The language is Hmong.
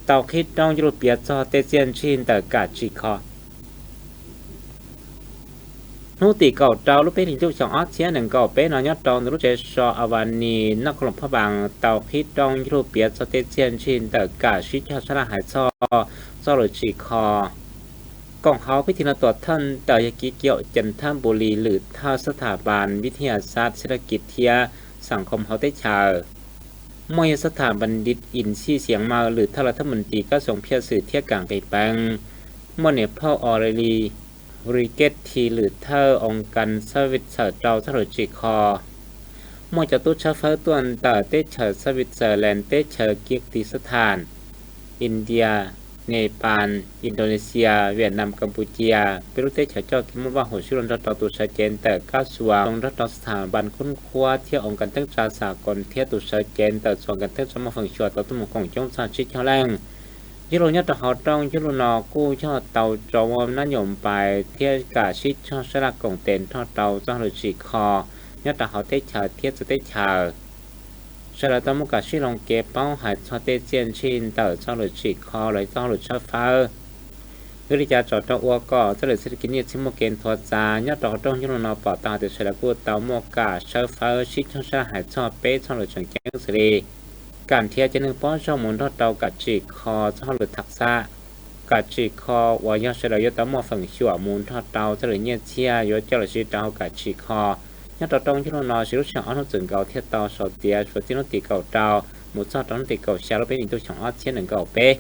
tau qhib roob yuav luag piav txog tej txiaj ntsig ntawm Kam Tsim Kho. Hnub tim kaum rau lub peb hlis ntuj xyoo ob txhiab nees nkaum peb no nyob rau ntawm lub tsev so Avanis noj kho loos phab npas tau qhib roob yuav luag piav txog tej txiaj ntsig ntawm Kam Sib Cog Sab Laj Hais Txhoj txoj lus tsim kho. Koom hauv pib thi no tuam thawj ntawm yog Kiv Kiaum Cees Thab Npus Lis lwm thawj xab tham npas vib thij yas xab xib laj kis thiab xam khoom hauv teb chaws. Muaj yog xab tham npas dis ib xij xiav mas lwm thawj lawv thab mus tis kab xoom phiaj xwm thiab kam nqis peev. Muaj niam phauj Os Lis Ris Kes This lwm thawj oo kas xab vij txhawm rau txoj lus tsim kho. Muaj cov tub tshawb fawb tuaj ntawm teb chaws xab vij txawm lees teb chaws Kiv Tis xab tham, India, Nepas, Indonesia, Vietnam, Kampuchia, peb lub teb chaws coj kev muaj vaj huam sib luag nrog rau tus sawv cev ntawm kab xuas nrog rau xab tham npas khub khuab thiab oo kas teeb tsa xam koom thiab tus sawv cev ntawm txhua kas teeb tsa muaj feem xyuam tau tuaj mus koom coob txog tsib caug leej. Yuav luag nyob rau hauv rooj yuav luag no kuj yog tau tso nab nyuam npais thiab Kam Sib Cog Sab Laj koom tes nrog rau txoj lus tsim kho nyob rau hauv teb chaws thiab txawv teb chaws. Sawv daws tau muaj Kam Sib Loo kev paub hais txog tej txiaj ntsig ntawm txoj lus tsim kho los txoj lus tshawb fawb. Vim li cas tsam rau ua kom txoj lus xab laj kis nyiaj txiag muaj kev nthuav txav nyob rau hauv rooj yuav luag no pom tau hais tias sawv daws kuj tau muaj Kam Sib Cog Sab Laj Hais Txhoj peb txoj lus tseem ceeb xws li kam nrhiav cov neeg paub zoo mus nrog rau Kam Tsim Kho txoj lus tham xab. Kam Tsim Kho uas yog sawv daws yuav tau muaj feem xyuam mus nrog rau txoj lus nyiaj txiag yuav coj los siv rau hauv Kam Tsim Kho. Nyob rau rooj yuav luag no siv lub sij hawm ob hnub txwm nkaus thiaj tau sau tiav suav txij hnub tim kaum rau mus txog rau hnub tim kaum xya lub peb hlis ntuj xyoo ob txhiab nees nkaum peb.